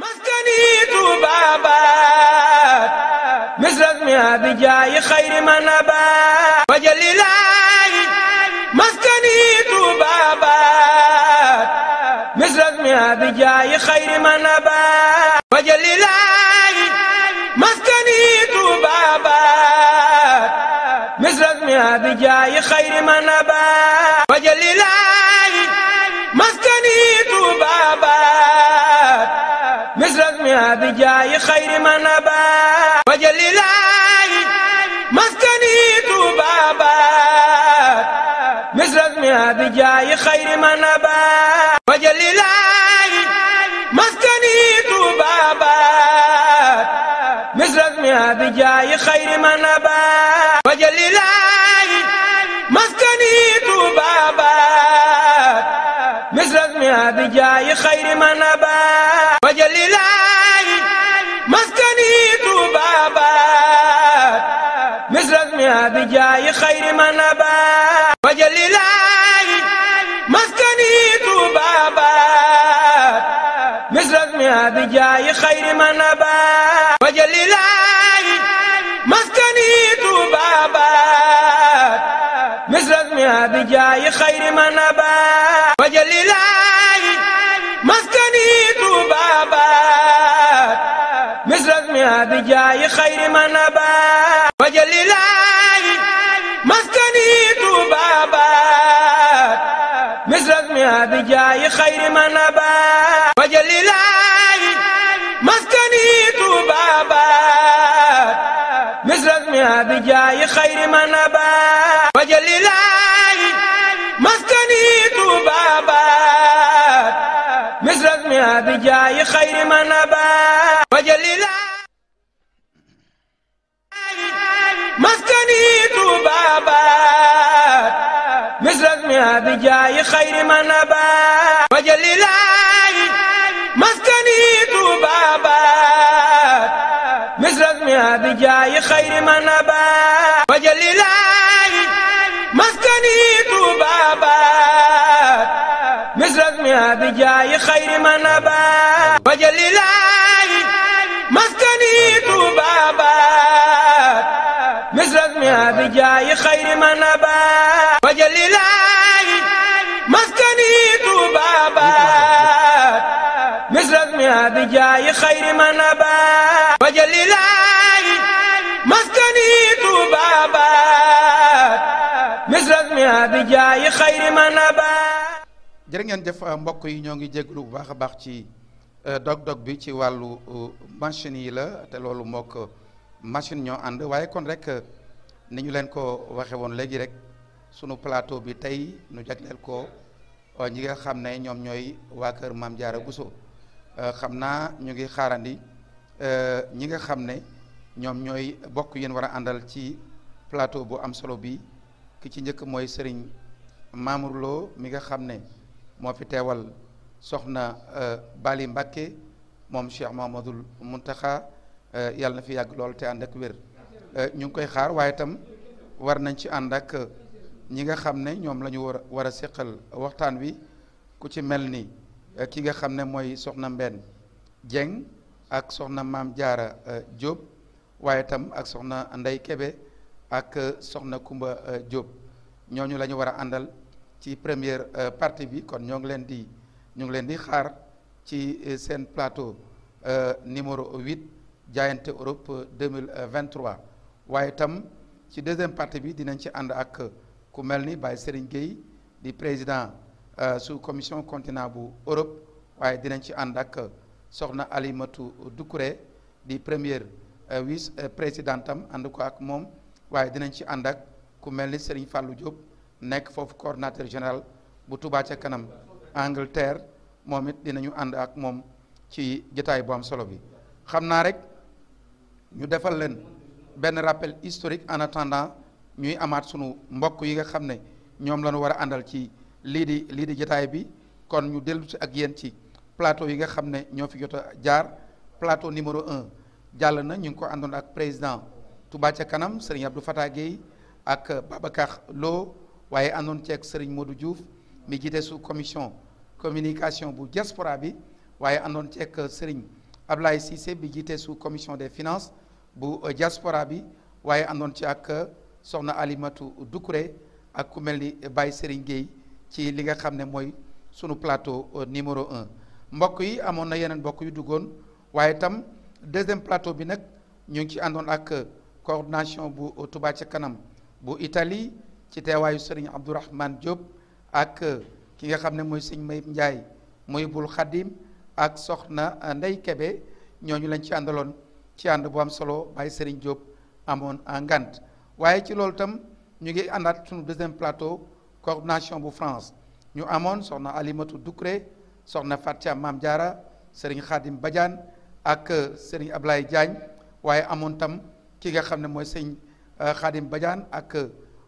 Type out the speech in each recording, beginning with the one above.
maskani tubabat misras mi abijaayi xayri manabat wajalilaayi maskani tubabat misras mi abijaayi xayri manabat wajalilaayi maskani tubabat misras mi abijaayi xayri manabat wajalilaayi maskani tubabat misras mi abijaayi xayri manabat wajalilaayi maskani tubabat misras mi abijaayi xayri manabat wajalilaayi maskani tubabat misras mi abijaayi xayri manabat wajalilaayi maskani tubabat misras mi abijaayi xayri manabat wajalilaayi maskani tubabat misras mi abijaayi xayri manabat wajalilaayi maskani tubabat misras mi abijaayi xayri manabat wajalilaayi maskani tubabat misras mi abijaayi xayri manabat wajalilaayi maskani tubabat misras mi abijaayi xayri manabat wajalilaayi maskani tubabat misras mi abijaayi xayri manabat wajalilaayi maskani tubabat misras mi abijaayi xayri manabat wajalilaayi maskani tubabat misras mi abijaayi xayri manabat wajalilaayi maskani tubabat misras mi abijaayi xayri manabat wajalilaayi maskani tubabat misras mi abijaayi xayri manabat wajalilaayi maskani tubabat misras mi abijaayi xayri manabat wajalilaayi maskani tubabat misras mi abijaayi xayri manabat wajalilaayi maskani tubabat misras mi abijaayi xayri manabat wajalilaayi maskani tubabat misras mi abijaayi xayri manabat. jërë ngeen jëf mbokk yi ñoo ngi jégalu bu baax a baax ci dog-dog bi ci wàllu machine yi la te loolu mook machine ñoo ànd waaye kon rek ni ñu leen ko waxe woon léegi rek sunu plateau bi tey nu jagleel ko ñi nga xam ne ñoom ñooy waa kër Maam Jaara Buso xam naa ñu ngi xaarandi ñi nga xam ne ñoom ñooy bokk yéen war a àndal ci plateau bu am solo bi ki ci njëkk mooy Serigne Mamour Lo mi nga xam ne moo fi teewal soxna Bali Mbakke moom Cheikh Mahamadul Muntaxa yàlla na fi yàgg lool te ànd ak wér ñu ngi koy xaar waaye itam war nañ ci ànd ak ñi nga xam ne ñoom la ñu war a seqal waxtaan wi ku ci mel ni ki nga xam ne mooy soxna Mbenn Dieng ak soxna Maam Jaara Diop waaye itam ak soxna Ndey Kebe ak soxna Kumba Diop ñooñu la ñu war a àndal ci première partie bi kon ñu ngi leen di xaar ci seen plateau numéro 8 jaayante Europe 2023 waaye itam ci deuxième partie bi dinañ ci ànd ak ku mel ni Baye Serigne Gueye di président sous commission continent bu Europe waaye dinañ ci ànd ak soxna Alimatu Doucouré di première vice présidente am ànd ko ak moom waaye dinañ ci ànd ak ku mel ni Serigne Fallou Diop nekk foofu coordinateur général bu Touba ca kanam Angleterre moom it dinañu ànd ak moom ci jotaay bu am solo bi xam naa rek ñu defal leen benn rappel historique en attendant ñuy amaat sunu mbokk yi nga xam ne ñoom la ñu war a àndal ci lii di jotaay bi kon ñu dellu si ak yéen ci plateau yi nga xam ne ñoo fi jot a jaar plateau numéro 1 jàll na ñu ngi ko àndoon ak président Touba ca kanam Serigne Abdou Fatah Gueye ak Babacar Lo waaye àndoon ceeg Serigne Modou Diouf mi jiite sous commission communication bu diaspora bi waaye àndoon ceeg Serigne Ablaye Cissé bi jiite sous commission des finances bu diaspora bi waaye àndoon ci ak soxna Alimatu Doucouré ak ku mel ni Baye Serigne Gueye ci li nga xam ne mooy sunu plateau numéro 1 mbokk yi amoon na yeneen mbokk yu duggoon waaye itam deuxième plateau bi nag ñu ngi ci àndoon ak coordination bu Touba ca kanam bu Italie ci teewaayu Serigne Abdourahmane Diop ak ki nga xam ne mooy sëñ Mayib Ndiaye muy bul Khadim ak soxna Ndey Kebe ñooñu lañ ci àndaloon ci ànd bu am solo Baye Serigne Diop amoon ngant waaye ci loolu itam ñu ngi àndaat suñu deuxième plateau coordination bu France ñu amoon soxna Alimatu Doucouré soxna Fatia Mam Diara Serigne Khadim Badiane ak Serigne Ablaye Diagne waaye amoon tam ki nga xam ne mooy sëñ Khadim Badiane ak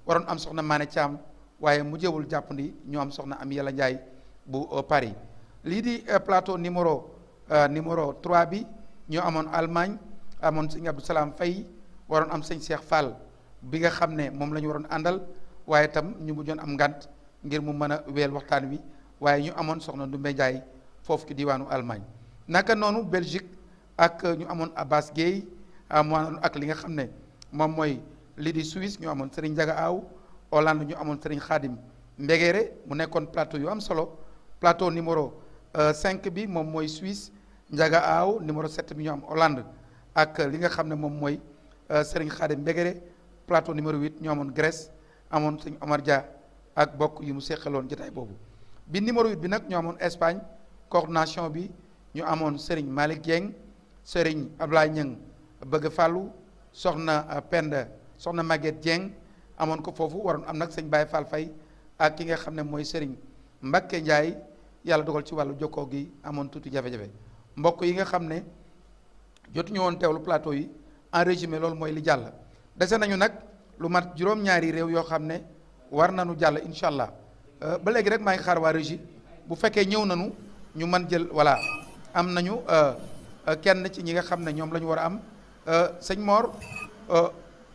waroon am soxna Mané Thiam waaye mu jëwul jàppandi ñu am soxna Ami Yàlla Ndiaye bu Paris lii di plateau numéro 3 bi ñu amoon Allemagne amoon sëñ Abdou Salam Faye waroon am sëñ Cheikh Fall bi nga xam ne moom la ñu waroon àndal waaye tam ñu mujjoon am ngant ngir mu mën a weel waxtaan wi waaye ñu amoon soxna Ndumbe Ndiaye foofu ci diwaanu Allemagne naka noonu Belgique ak ñu amoon Abbas Gueye amoon ak li nga xam ne moom mooy lii di Suisse ñu amoon Serigne Ndiaga Aw Hollande ñu amoon Serigne Khadim Mbegere mu nekkoon plateau yu am solo plateau numéro 5 bi moom mooy Suisse Ndiaga Aw numéro 7 bi ñu am Hollande ak li nga xam ne moom mooy Serigne Khadim Mbegere plateau numéro 8 ñu amoon Grèce amoon Serigne Omar Dia ak bokk yi mu seqaloon jotaay boobu bi numéro 8 bi nag ñu amoon Espagne coordination bi ñu amoon Serigne Malick Dieng Serigne Ablaye Niang bëgg fàllu soxna Penda soxna Maguette Dieng amoon ko foofu waroon am nag sëñ Baye Fall Faye ak ki nga xam ne mooy Serigne Mbacké Ndiaye yàlla dogal ci wàllu jokkoo gi amoon tuuti jafe-jafe mbokk yi nga xam ne jotuñu woon teewlu plateau yi en résumé loolu mooy li jàll dese nañu nag lu mat juróom-ñaari réew yoo xam ne war nañu jàll incha allah ba léegi rek maa ngi xaar waa régie bu fekkee ñëw nañu ñu mën jël voilà am nañu kenn ci ñi nga xam ne ñoom la ñu war a am sëñ Mor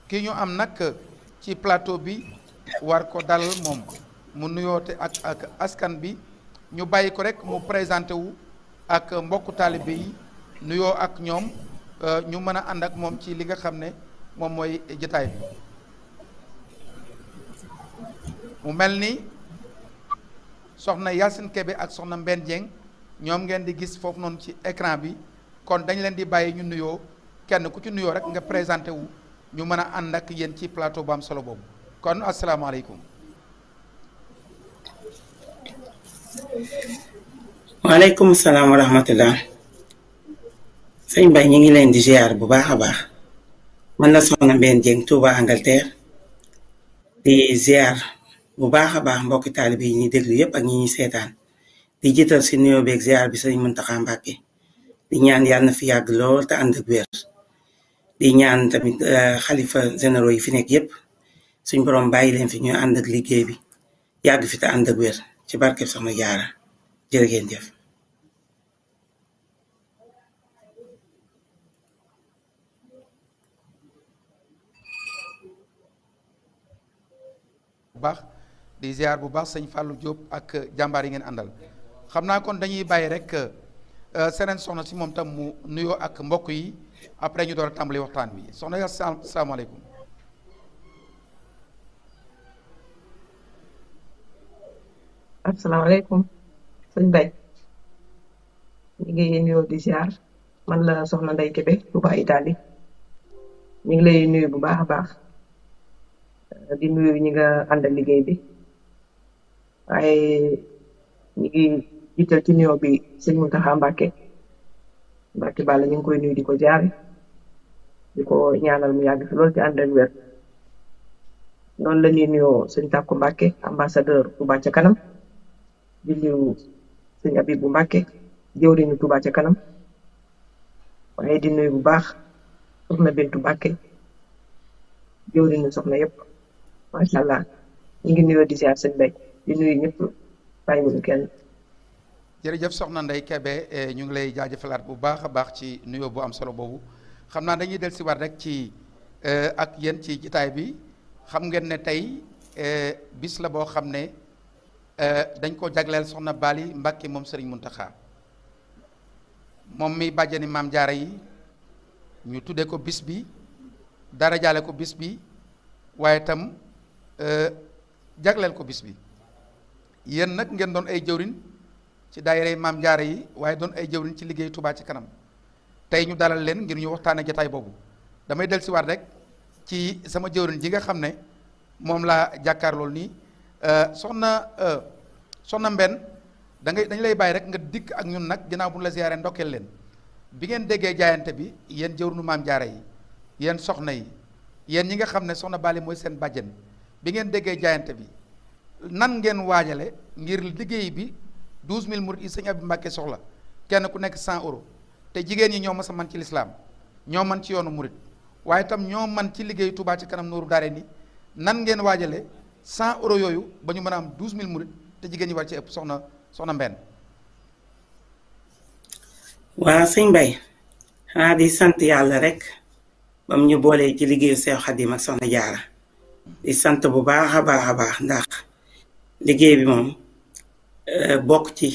kii ñu am nag ci plateau bi war ko dal moom mu nuyoote ak askan bi ñu bàyyi ko rek mu présenté wu ak mbokku taalibe yi nuyoo ak ñoom ñu mën a ànd ak moom ci li nga xam ne moom mooy jotaay bi mu mel ni soxna Yacine Kébé ak soxna Mbène Dieng ñoom ngeen di gis foofu noonu ci écran bi kon dañ leen di bàyyi ñu nuyoo kenn ku ci nuyoo rek nga présenté wu ñu mën a ànd ak yéen ci plateau bu am solo boobu kon asalaamaaleykum. waaleykum salaam wa rahmatullah sëñ Baye ñu ngi leen di ziar bu baax a baax man la soxna Mbène Dieng Touba Angleterre di ziar bu baax a baax mbokki taalibe yi ñuy déglu yépp ak ñi ñuy seetaan di jiital si nuyoo beeg ziar bi sëñ Mountakha Mbacké di ñaan yàlla na fi yàgg lool te ànd ak wér di ñaan tamit xalifa généraux yi fi nekk yépp suñ borom bàyyi leen fi ñuy ànd ak liggéey bi yàgg fi te ànd ak wér ci barkeb soxna Jaara jërë ngeen jëf. bu baax di ziar bu baax sëñ Fallou Diop ak jàmbaar yi ngeen àndal xam naa kon dañuy bàyyi rek seneen soxna si moom tam mu nuyoo ak mbokk yi après ñu door a tàmbali waxtaan bi soxna ya salaamaaleykum. asalaamaaleykum sëñ Baye ñu ngi nuyoo di ziar man la soxna Ndeye Kébé Touba Italie ñu ngi lay nuyu bu baax a baax di nuyu ñi nga àndal liggéey bi waaye ñu ngi jiital ci nuyoo bi sëñ Mountakha Mbacké Balla ñu ngi koy nuyu di ko jaare di ko ñaanal mu yàgg fi loolu ci ànd ak wér noonu la ñuy nuyoo sëñ Takku Mbacké ambassadeur Touba ca kanam di nuyu sëñ Abibou Mbacké jëwriñu Touba ca kanam waaye di nuyu bu baax soxna Bintu Mbacké jëwriñu soxna yépp macha allah ñu ngi nuyoo di ziar sëñ Baye di nuyu ñëpp bàyyiwuñu kenn. jërëjëf soxna Ndeye Kébé ñu ngi lay jaajëfalaat bu baax a baax ci nuyoo bu am solo boobu xam naa dañuy dellusiwaat rek ci ak yéen ci jitaay bi xam ngeen ne tey bis la boo xam ne dañ ko jagleel soxna Bali Mbacké moom Serigne Mountakha moom mi bàjjani maam jaara yi ñu tudde ko bis bi dara jaale ko bis bi waaye itam jagleel ko bis bi yéen nag ngeen doon ay jëwriñ ci daayira maam jaara yi waaye doon ay jëwriñ ci liggéey Touba ci kanam tey ñu dalal leen ngir ñu waxtaane jotaay boobu damay dellusiwaat rek ci sama jëwriñ ji nga xam ne moom laa jàkkaarlool nii soxna Mbène dañ lay bàyyi rek nga dikk ak ñun nag ginnaaw bu ñu la ziyaare ndokkeel leen bi ngeen déggee jaayante bi yéen jëwriñu maam jaara yi yéen soxna yi yéen ñi nga xam ne soxna Bali mooy seen bàjjen bi ngeen déggee jaayante bi nan ngeen waajale ngir liggéey bi 12000 murid yi sëñ Abdou Mbàkke soxla kenn ku nekk 100 euros te jigéen ñi ñoo mas a man ci lislaam ñoo man ci yoonu murid waaye itam ñoo man ci liggéey Touba ci kanam nooru daare ni nan ngeen waajale 100 euros yooyu ba ñu mën a am 12000 murid te jigéen ñi war ci ëpp soxna Mbène. waa sëñ Mbaye xanaa di sant yàlla rek bam ñu boolee ci liggéeyu Seex Xaadim ak soxna Jaara di sant bu baax a baax a baax ndax liggéey bi moom bokk ci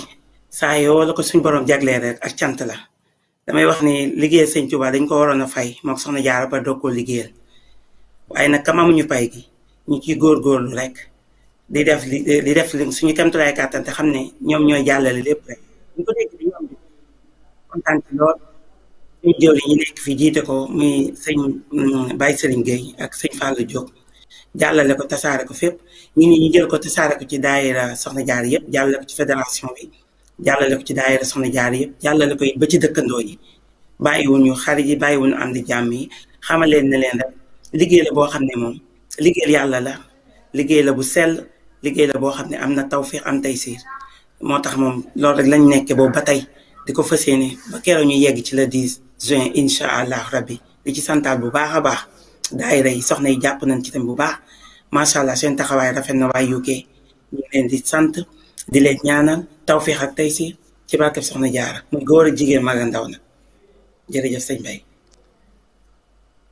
saa yoo la ko suñ borom jagleel rek ak cant la damay wax ni liggéey sëñ Tuubaa dañ ko waroon a fay mook soxna Jaara ba doog koo liggéeyal waaye nag kam amuñu pay gi ñu ciy góorgóorlu rek di def suñu kemtulaay kàttan te xam ne ñoom ñooy jàllale lépp rek ñu ko dégg dañu am kontaan ci lool suñu jëwri ñi nekk fi jiite ko muy sëñ Baye Serigne Gueye ak sëñ Fallou Diop jàllale ko tasaare ko fépp ñu jël ko tasaare ko ci daayira soxna Jaara yëpp jàllale ko ci fédération bi jàllale ko ci daayira soxna Jaara yëpp jàllale ko it ba ci dëkkandoo yi bàyyiwuñu xarit yi bàyyiwuñu am di jàmm yi xamal leen ne leen rek liggéey la boo xam ne moom liggéeyal yàlla la liggéey la bu sell liggéey la boo xam ne am na tawfiix am taysiir moo tax moom loolu rek lañ nekkee boobu ba tey di ko fas yéene ba keroog ñu yegg ci le 10 juin incha allah rabbi di ci santaat bu baax a baax daayira yi soxna yi jàpp nañ ci tam bu baax macha allah seen taxawaay rafet na waay UK ñu ngi leen di sant di leen ñaanal tawfiix ak taysiir ci barkeb soxna Jaara muy góor ak jigéen mag ak ndaw na jërëjëf sëñ Baye.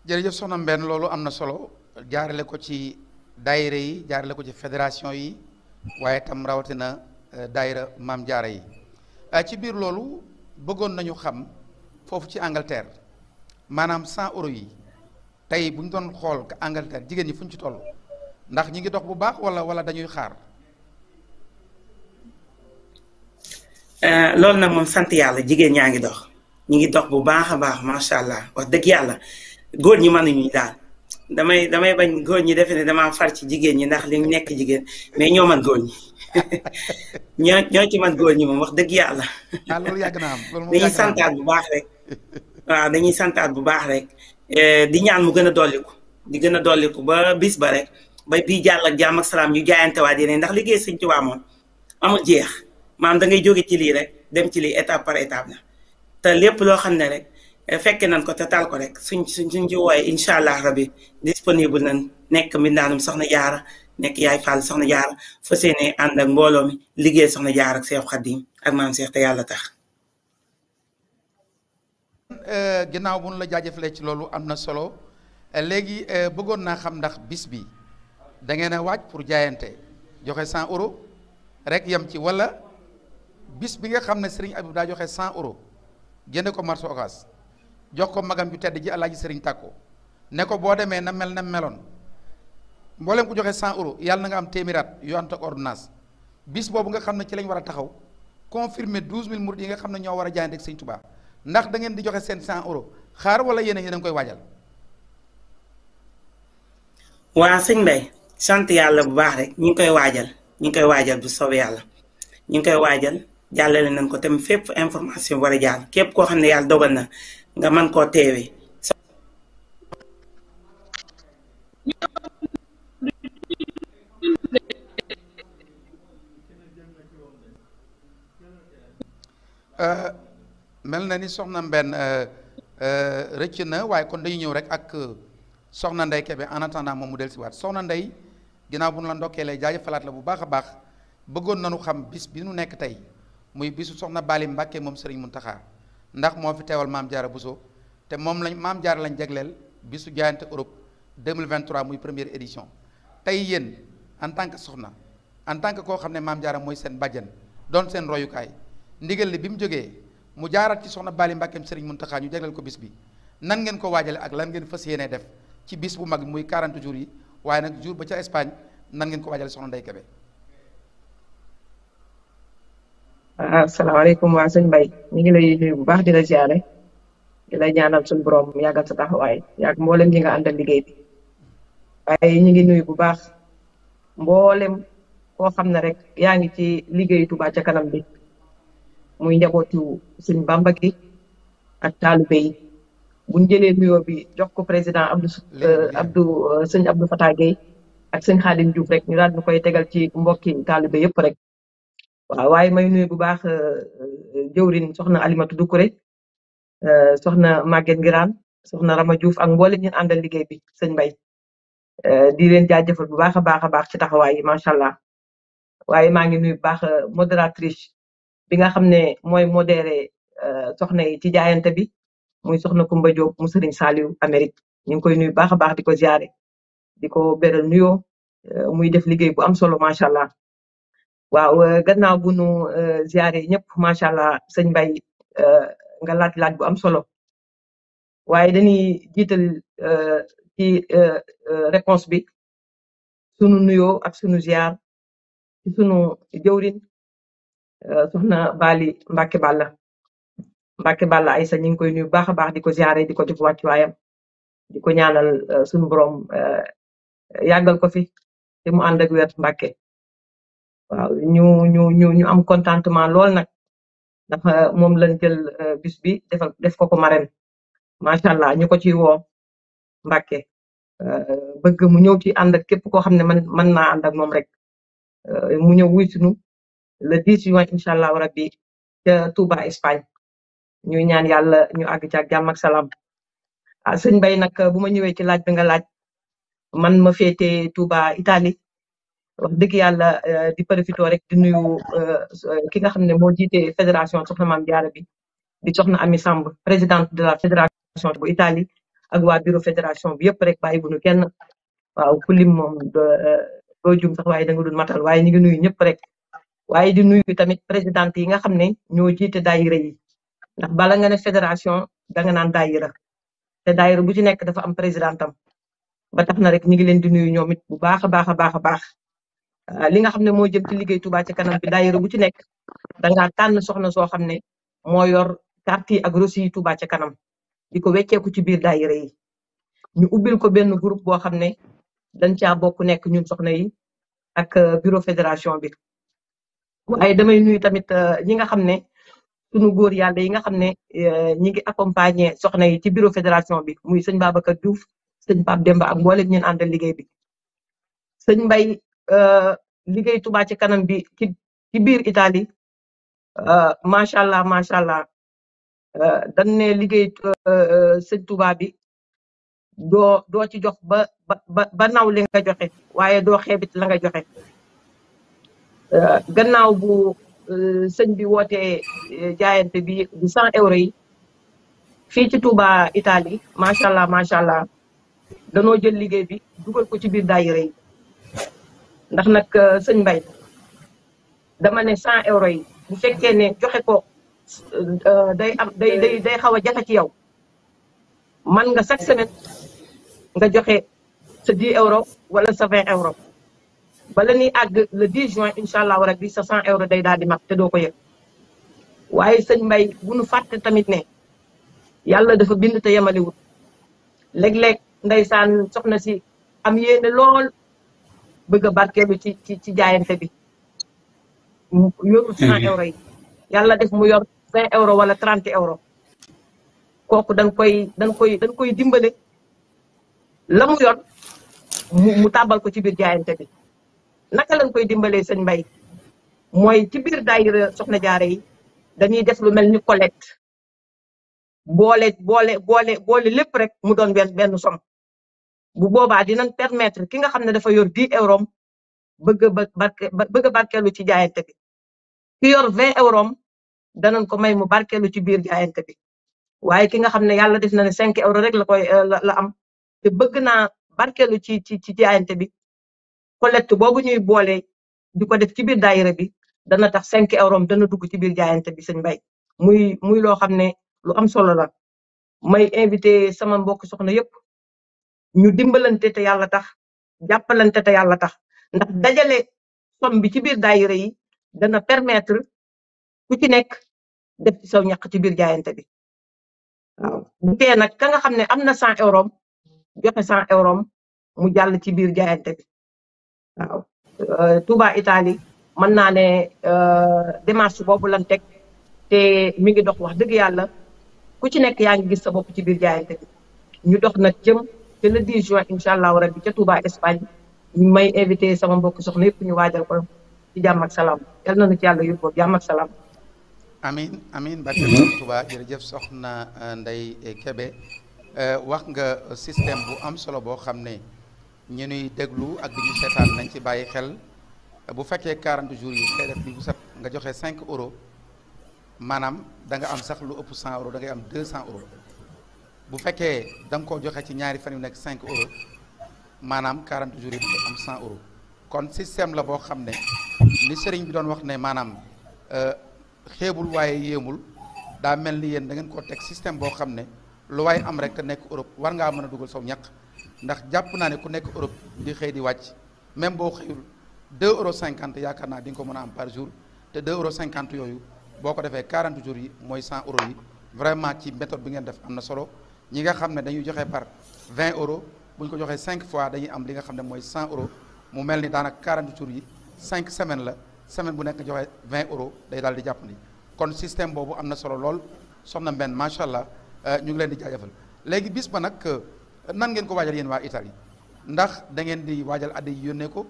jërëjëf soxna Mbène loolu am na solo jaarale ko ci daayira yi jaarale ko ci fédération yi waaye tam rawatina daayira maam jaara yi ci biir loolu bëggoon nañu xam foofu ci Angleterre maanaam 100 euros yi tey bu ñu doon xool Angleterre jigéen ñi fu ñu ci toll ndax ñi ngi dox bu baax wala dañuy xaar. loolu nag moom sant yàlla jigéen ñaa ngi dox ñu ngi dox bu baax a baax macha allah wax dëgg yàlla góor ñi mënuñu daal. damay bañ góor ñi defe ne damaa far ci jigéen ñi ndax li nekk jigéen mais ñoo man góor ñi ñoo ci man góor ñi moom wax dëgg yàlla. loolu yàgg na am dañuy santaat bu baax rek waaw dañuy santaat bu baax rek di ñaan mu gën a dolliku di gën a dolliku ba bis ba rek ba bii jàll ak jàmm ak salaam ñu jaayantewaat yeneen ndax liggéey sëñ Tuubaa moom amul jeex maanaam da ngay jóge ci lii rek dem ci lii étape par étape la te lépp loo xam ne rek. fekke nañ ko te taal ko rek suñ ci wooye incha allah rabbi disponible nañ nekk mbindaanum soxna Jaara nekk yaay Fall soxna Jaara fa seene ànd ak mbooloo mi liggéey soxna Jaara ak Seex Xaadim ak maam Seex te yàlla tax. ginnaaw bu nu la jaajëfalee ci loolu am na solo léegi bëggoon naa xam ndax bis bi da ngeen a waaj pour jaayante joxe 100 euros rek yem ci wala bis bi nga xam ne Serigne Abib daa joxe 100 euros génne ko marché Ocass jox ko magam ju tedd ji Alaaji Sëriñ Tàkko ne ko boo demee na mel na meloon mboolem ku joxe 100 euros yàlla na nga am téeméeraat yu ànd ak ordonnance bis boobu nga xam ne ci lañ war a taxaw confirmer 12000 murid yi nga xam ne ñoo war a jaayante ak Sëriñ Tuubaa ndax da ngeen di joxe seen 100 euros xaar wala yéen a ngi koy waajal. waa sëñ Mbaye sant yàlla bu baax rek ñu ngi koy waajal bu soobee yàlla ñu ngi koy waajal jàllale nañ ko tamit fépp information war a jàll képp koo xam ne yàlla dogal na. nga mën koo teewee. mel na ni soxna Mbène rëcc na waaye kon dañu ñëw rek ak soxna Ndey Kebe en attendant moom mu dellusiwaat soxna Ndey ginnaaw bu nu la ndokkee lay jaajëfalaat la bu baax a baax bëggoon nañu xam bis bi nu nekk tey muy bisu soxna Bali Mbàkke moom Serigne Mountakha ndax moo fi teewal maam Jaara Bousso te moom lañ maam Jaara lañ jagleel bisu jaayante Europe 2023 muy première édition tey yéen en tant que soxna en tant que koo xam ne maam Jaara mooy seen bàjjan doon seen royukaay ndigal li bi mu jógee mu jaarat ci soxna Bali Mbàkkeem Serigne Mountakha ñu jagleel ko bis bi nan ngeen ko waajale ak lan ngeen fas yéene def ci bis bu mag muy 40 jours yi waaye nag jour ba ca Espagne nan ngeen ko waajale soxna Ndeye Kébé. asalaamaaleykum waa sëñ Mbaye ñu ngi lay nuyu bu baax di la ziare di la ñaanal suñu borom yàggal sa taxawaay yàgg mboolem ñi nga àndal liggéey bi waaye ñu ngi nuyu bu baax mboolem koo xam ne rek yaa ngi ci liggéeyu Touba ca kanam bi muy njabootu sëñ Bamba gi ak taalibe yi buñ jëlee nuyoo bi jox ko président sëñ Abdou Fatah Gueye ak sëñ Khadim Diouf rek ñu daal di koy tegal ci mbokki taalibe yëpp rek. waaw waaye may nuyu bu baax jëwrin soxna Alimatu Dukure soxna Maguette Ngiraan soxna Rama Diouf ak mboolem ñu àndal liggéey bi sëñ Mbaye di leen jaajëfal bu baax a baax ci taxawaay yi macha allah waaye maa ngi nuyu bu baax modératrice bi nga xam ne mooy modéré soxna yi ci jaayante bi muy soxna Kumba Diop mu Sëriñ Saliou Amérique ñu ngi koy nuyu bu baax a baax di ko ziare di ko beral nuyoo muy def liggéey bu am solo macha allah. waaw gannaaw bu nu ziare ñëpp macha allah sëñ Mbaye nga laaj bu am solo waaye dañuy jiital ci réponse bi sunu nuyoo ak sunu ziar ci sunu jëwrin soxna Bali Mbacke Balla Aïssa ñu ngi koy nuyu baax a baax di ko ziare di ko def wàccuwaayam di ko ñaanal sunu borom yàggal ko fi te mu ànd ak wér Mbacke. waaw ñu am contentement lool nag ndax moom lañ jël bis bi def ko marraine macha allah ñu ko ciy woo Mbàkke bëgg mu ñëw ci ànd ak képp koo xam ne mën naa ànd ak moom rek mu ñëw wuy sunu le 10 juin incha allah rabbi ca Touba Espagne ñuy ñaan yàlla ñu àgg ci ak jàmm ak salaam sëñ Mbaye nag bu ma ñëwee ci laaj bi nga laaj man ma féete Touba Italie. wax dëgg yàlla di profité rek di nuyu ki nga xam ne moo jiite fédération soxna Maam Jaara bi di soxna Ami Samb présidente de la fédération bu Italie ak waa bureau fédération bi yëpp rek bàyyi bu nu kenn waaw ku lim moom doo jum sax waaye da nga dul matal waaye ñu ngi nuyu ñëpp rek waaye di nuyu tamit présidente yi nga xam ne ñoo jiite daayira yi ndax bala nga ne fédération da nga naan daayira te daayira bu ci nekk dafa am présidentam ba tax na rek ñu ngi leen di nuyu ñoom it bu baax a baax li nga xam ne moo jëm ci liggéey Touba ci kanam bi daayira bu ci nekk dangaa tànn soxna soo xam ne moo yor carte yi ak reçu yi Touba ci kanam di ko wecceeku ci biir daayira yi ñu ubbil ko benn groupe boo xam ne dañ caa bokk nekk ñun soxna yi ak bureau fédération bi waaye damay nuyu tamit ñi nga xam ne sunu góor yàlla yi nga xam ne ñi ngi accompagner soxna yi ci bureau fédération bi muy sëñ Babacar Diouf sëñ Pape Demba ak mboolem ñun àndal liggéey bi sëñ Mbaye liggéey Touba ci kanam bi ci biir Italie macha allah dañ ne liggéey sëñ Touba bi doo ci jox ba naw li nga joxe waaye doo xeebit la nga joxe gannaaw bu sëñ bi wootee jaayante bi di 100 euros yi fii ci Touba Italie macha allah danoo jël liggéey bi dugal ko ci biir daayira yi ndax nag sëñ Mbaye dama ne 100 euros yi bu fekkee ne joxe ko day xaw a jafe ci yow man nga chaque semaine nga joxe sa 10 euros wala sa 20 euros bala ni àgg le 10 juin incha allah rabbi sa 100 euros day daal di mat te doo ko yëg waaye sëñ Mbaye bu nu fàtte tamit ne yàlla dafa bind te yemaliwut léeg-léeg ndeysaan soxna si am yéene lool bëgg a barkeelu ci jaayante bi yorul 100 euros yi yàlla def mu yor 20 euros wala 30 euros kooku dañ koy dimbale la mu yor mu tàbbal ko ci biir jaayante bi naka lañ koy dimbalee sëñ Mbaye mooy ci biir daayira soxna jaare yi dañuy def lu mel ni collecte boole lépp rek mu doon benn somme bu boobaa dinañ permettre ki nga xam ne dafa yor 10 euros bëgg a barkeelu ci jaayante bi ki yor 20 euros danañ ko may mu barkeelu ci biir jaayante bi waaye ki nga xam ne yàlla def na ne 5 euros rek la am te bëgg naa barkeelu ci jaayante bi collecte boobu ñuy boole di ko def ci biir daayira bi dana tax 5 euros dana dugg ci biir jaayante bi sëñ Mbaye muy loo xam ne lu am solo la may invité sama mbokk soxna yépp ñu dimbalante te yàlla tax jàppalante te yàlla tax ndax dajale somme bi ci biir daayira yi dana permettre ku ci nekk def ci saw ñaq ci biir jaayante bi waaw bu tee nag ka nga xam ne am na 100 euros joxe 100 euros mu jàll ci biir jaayante bi waaw Touba Italie mën naa ne démarche boobu lan teg te mi ngi dox wax dëgg yàlla ku ci nekk yaa ngi gis sa bopp ci biir jaayante bi ñu dox nag jëm te le 10 juin incha allahu rabbi ca Touba Espagne ñu may invité sama mbokk soxna yëpp ñu waajal ko ci jàmm ak salaam yal na nu ci yàlla yóbbu jàmm ak salaam. amin amin barke Borom Touba jërëjëf soxna Ndeye Kébé wax nga système bu am solo boo xam ne ñu nuy déglu ak di ñu seetaan nañ ci bàyyi xel bu fekkee 40 jours yi ngay def bi bu set nga joxe 5 euros maanaam da nga am sax lu ëpp 100 euros da ngay am 200 euros bu fekkee da nga koo joxe ci ñaari fan yu nekk 5 euros maanaam 40 jours yi da ngay am 100 euros kon système la boo xam ne ni sëriñ bi doon wax ne maanaam xeebul waaye yéemul daa mel ni yéen da ngeen koo teg système boo xam ne lu waaye am rek te nekk Europe war ngaa mën a dugal saw ñaq ndax jàpp naa ne ku nekk Europe di xëy di wàcc même boo xëyul 2,50 € yaakaar naa di nga ko mën a am par jour te 2,50 € yooyu boo ko defee 40 jours yi mooy 100 euros yi vraiment ci méthode bi ngeen def am na solo ñi nga xam ne dañuy joxe par 20 euros bu ñu ko joxee 5 fois dañuy am li nga xam ne mooy 100 euros mu mel ni daanaka 40 jours yi 5 semaines la semaine bu nekk nga joxe 20 euros day daal di jàppandi kon système boobu am na solo lool soxna Mbène macha allah ñu ngi leen di jaajëfal léegi bis ba nag nan ngeen ko waajal yéen waa Italie ndax da ngeen di waajal addi yi yónnee ko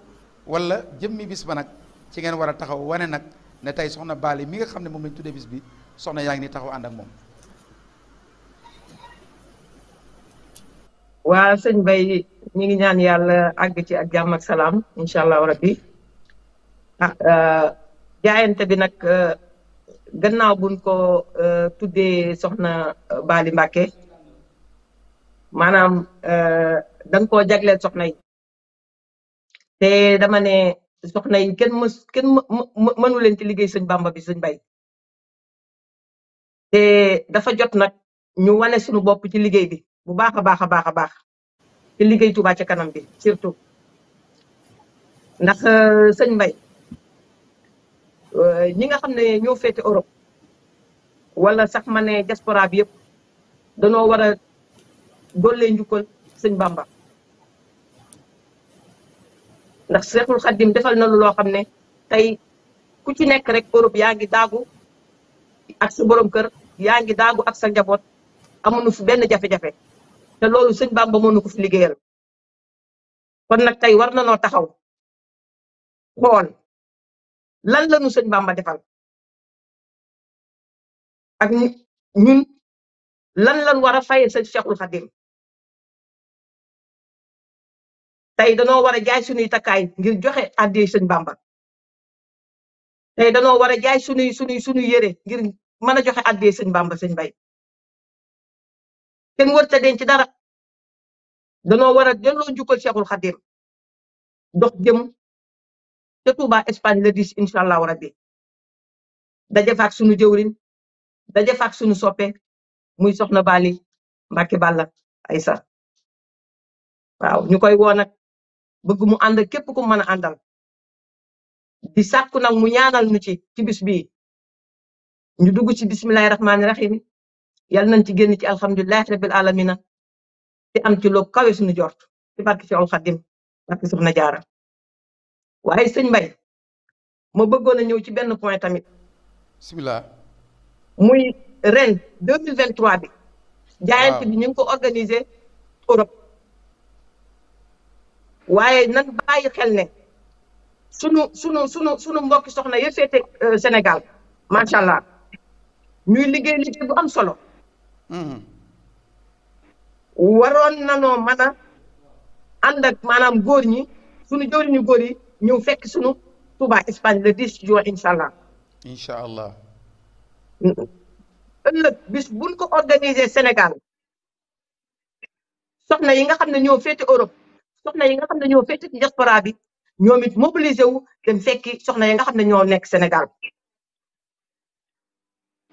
wala jëmmi bis ba nag ci ngeen war a taxaw wane nag ne tey soxna Bally mi nga xam ne moom lañ tuddee bis bi soxna yaa ngi ni taxaw ànd ak moom. waa sëñ Bay ñi ngi ñaan yàlla àgg ci ak jàmm ak salaam incha allahu rabbi jaayante bi nag gannaaw buñ ko tuddee soxna Bally Mbacké maanaam dañ koo jagleel soxna yi te dama ne soxna yi kenn mënu leen ci liggéey sëñ Bamba bi sëñ Bay te dafa jot nag ñu wane suñu bopp ci liggéey bi bu baax a baax a baax a baax ci liggéey Touba ca kanam bi surtout ndax sëñ Mbay ñi nga xam ne ñoo féete Europe wala sax ma ne diaspora bi yëpp danoo war a dollee njukkal sëñ Bamba ndax Seexul Xaddim defal na lu loo xam ne tey ku ci nekk rek Europe yaa ngi daagu ak sa borom kër yaa ngi daagu ak sa njaboot amuñu fi benn jafe-jafe te loolu sëñ Bamba mënu ko fi liggéeyal kon nag tey war na noo taxaw xool lan la ñu sëñ Bamba defal ak ñun lan war a fayee sëñ Seexul Xaddim tey danoo war a jaay suñuy takkaay ngir joxe àddee sëñ Bamba tey danoo war a jaay suñuy yére ngir mën a joxe àddee sëñ Bamba sëñ Bay kenn wër ta denc ci dara danoo war a delloo njukkal Seexul Xaddim dox jëm te Touba Espagne le 10 incha allahu rabbi daje fa ak suñu jëwriñ daje fa ak suñu soppe muy soxna Bally Mbacké Balla Aïssa waaw ñu koy woo nag bëgg mu ànd ak képp ku mën a àndal di sàkku nag mu ñaanal ñu ci bis bii ñu dugg ci bismillahi rahmaani rahim yal nañ ci génn ci alhamdulilahi rabbil alamina te am ci loo kawe suñu jort ci barke Seexul Xaddim barke soxna Jaara waaye sëñ Mbay ma bëggoon a ñëw ci benn point tamit bismillah muy ren 2023 bi jaayante bi ñu ngi ko organiser Europe waaye nan bàyyi xel ne sunu mbokki soxna ya féete Sénégal macha allah ñuy liggéey bu am solo waroon nanoo mën a ànd ak maanaam góor ñi sunu jëwriñu góor yi ñëw fekk sunu Touba Espagne le 10 juin incha allah. incha allah. ëllëg bis buñ ko organiser Sénégal soxna yi nga xam ne ñoo féete Europe soxna yi nga xam ne ñoo féete ci diaspora bi ñoom it mobilisé wu dem fekki soxna yi nga xam ne ñoo nekk Sénégal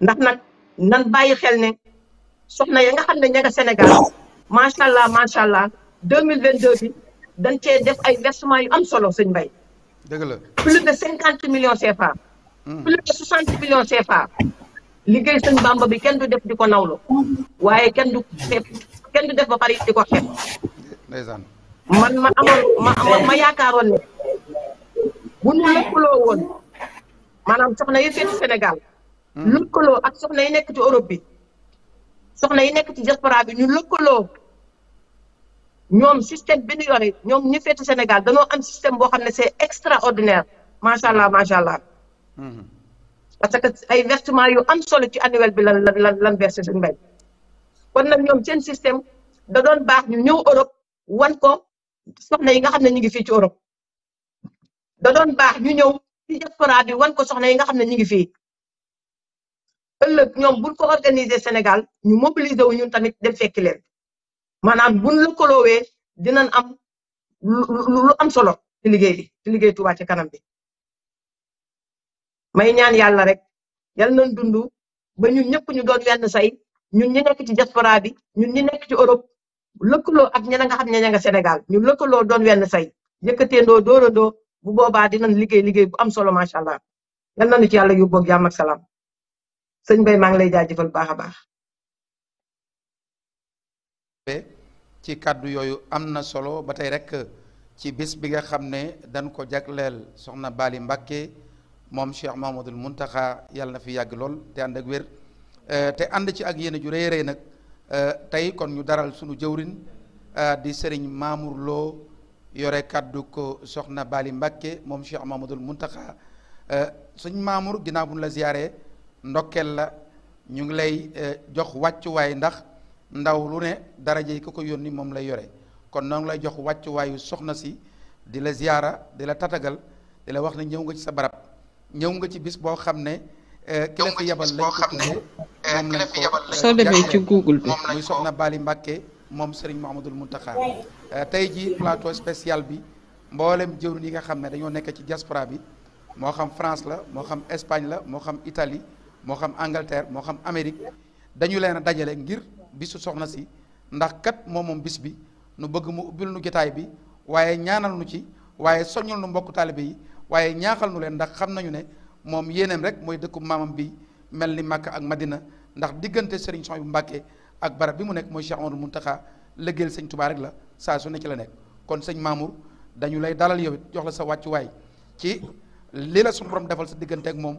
ndax nag nan bàyyi xel ne soxna ya nga xam ne ña nga Sénégal macha allah 2022 bi dañ cee def ay versement yu am solo sëñ Mbaye. dëgg la plus de 50 millions CFA. plus de 60 millions CFA. liggéey sëñ Bamba bi kenn du def di ko nawlo waaye kenn du def ba pare di ko xeeb. ndeysaan man ma yaakaaroon ne bu ñu lëkkaloo woon maanaam soxna yi féeti Sénégal. lëkkaloo ak soxna yi nekk ci Europe bi. soxna yi nekk ci diaspora bi ñu lëkkaloo ñoom système bi ñu yore ñoom ñu féeti Sénégal dañoo am système boo xam ne c'est extraordinaire macha allah macha allah. parce que ay versement yu am solo ci annuel bi lan versé suñu mbay. kon nag ñoom seen système da doon baax ñu ñëw Europe wan ko soxna yi nga xam ne ñu ngi fii ci Europe. da doon baax ñu ñëw ci diaspora bi wan ko soxna yi nga xam ne ñu ngi fii. ëllëg ñoom buñ ko organiser Sénégal ñu mobiliser wu ñun tamit dem fekki leen maanaam buñ lëkkaloowee dinañ am lu am solo ci liggéey bi ci liggéey Touba ci kanam bi. may ñaan yàlla rek yal nañ dund ba ñun ñëpp ñu doon wenn say ñun ñi nekk ci diaspora bi ñun ñi nekk ci Europe lëkkaloo ak ñeneen nga xam ne ña nga Sénégal ñu lëkkaloo doon wenn say yëkkateendoo dóorandoo bu boobaa dinañ liggéey bu am solo macha allah yal nañu ci yàlla yóbbu ak jàmm ak salaam. sëñ Mbaye maa ngi lay jaajëfal bu baax a baax. ci kàddu yooyu am na solo ba tey rek ci bis bi nga xam ne dañ ko jagleel soxna Bali Mbacké moom Cheikh Mahamadul Muntaxa yàlla na fi yàgg lool te ànd ak wér te ànd ci ak yéen ju rëy rëy nag tey kon ñu daral sunu jëwrin di Serigne Mamour Lo yore kàddu ko soxna Bali Mbacké moom Cheikh Mahamadul Muntaxa sëñ Mamour ginnaaw bu ñu la ziyaare ndokkeel la ñu ngi lay jox wàccuwaay ndax ndaw lu ne daraja yi ko ko yónni moom lay yore kon noo ngi lay jox wàccuwaayu soxna si di la ziyaara di la tatagal di la wax ne ñëw nga ci sa barab ñëw nga ci bis boo xam ne ki la fi yabal lañ ko tuddee moom lañ ko soo demee ci Google bi muy soxna Bali Mbacké moom Serigne Mouhamadoul Mountakha tey ji plateau spécial bi mboolem jëwriñ yi nga xam ne dañoo nekk ci diaspora bi moo xam France la moo xam Espagne la moo xam Italie moo xam Angleterre moo xam Amérique dañu leen a dajale ngir bisu soxna si ndax kat moom bis bi nu bëgg mu ubbil nu jotaay bi waaye ñaanal nu ci waaye soññal nu mbokku taalibe yi waaye ñaaxal nu leen ndax xam nañu ne moom yéeneem rek mooy dëkku maamam bi mel ni Makka ak Madina ndax diggante Serigne Souhaïbou Mbacké ak barab bi mu nekk mooy Cheikh Amadou Mountakha liggéeyal sëñ Touba rek la saa su ne ci la nekk kon sëñ Mamour dañu lay dalal yow it jox la sa wàccuwaay ci li la suñu borom defal sa diggante ak moom